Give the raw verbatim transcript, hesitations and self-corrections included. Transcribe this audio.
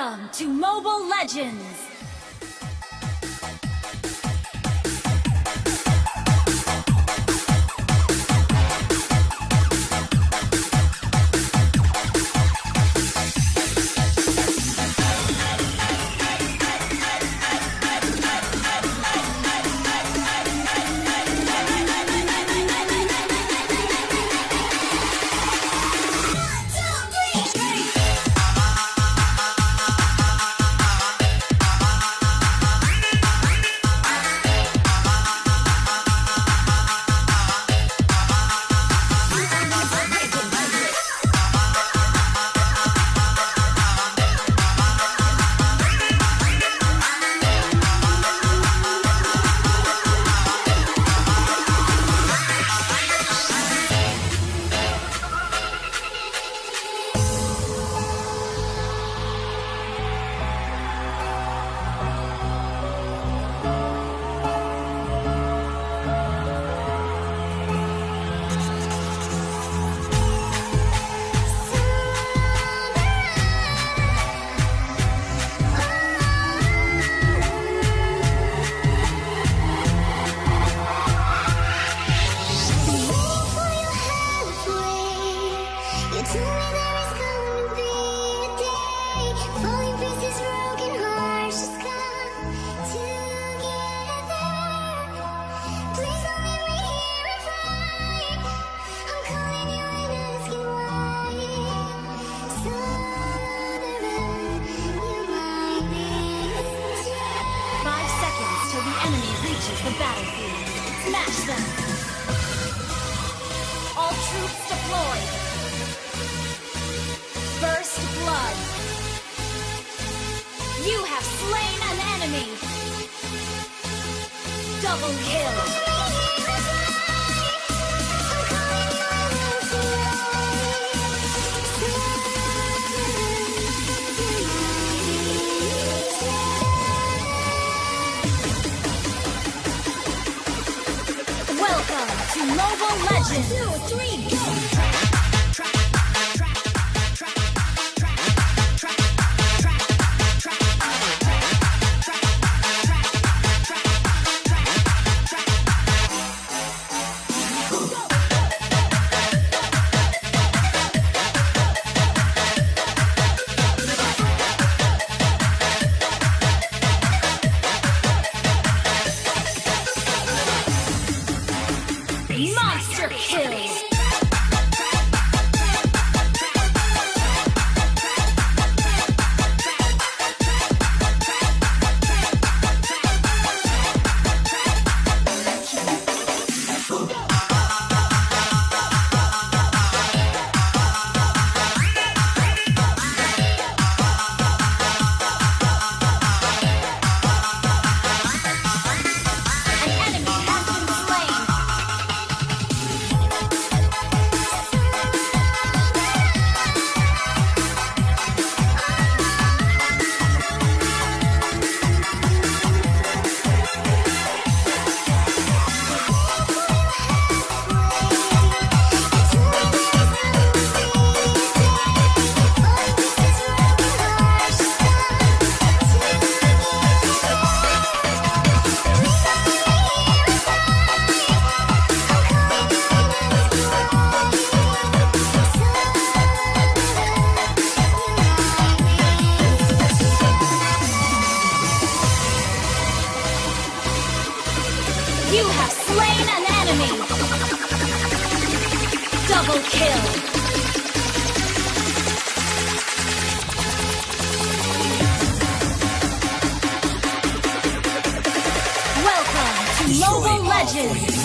Welcome to Mobile Legends! You told me there is gonna be a day. Falling pieces, broken hearts just come together. Please don't leave me here and fight. I'm calling you and asking why. Surrender, you might be in jail. Five seconds till the enemy reaches the battlefield. Smash them! All troops deployed. First blood. You have slain an enemy. Double kill. Welcome to Mobile Legends! One, two, three, go! Monster kill! An enemy has been slain. You have slain an enemy. Double kill. Welcome to Mobile Legends!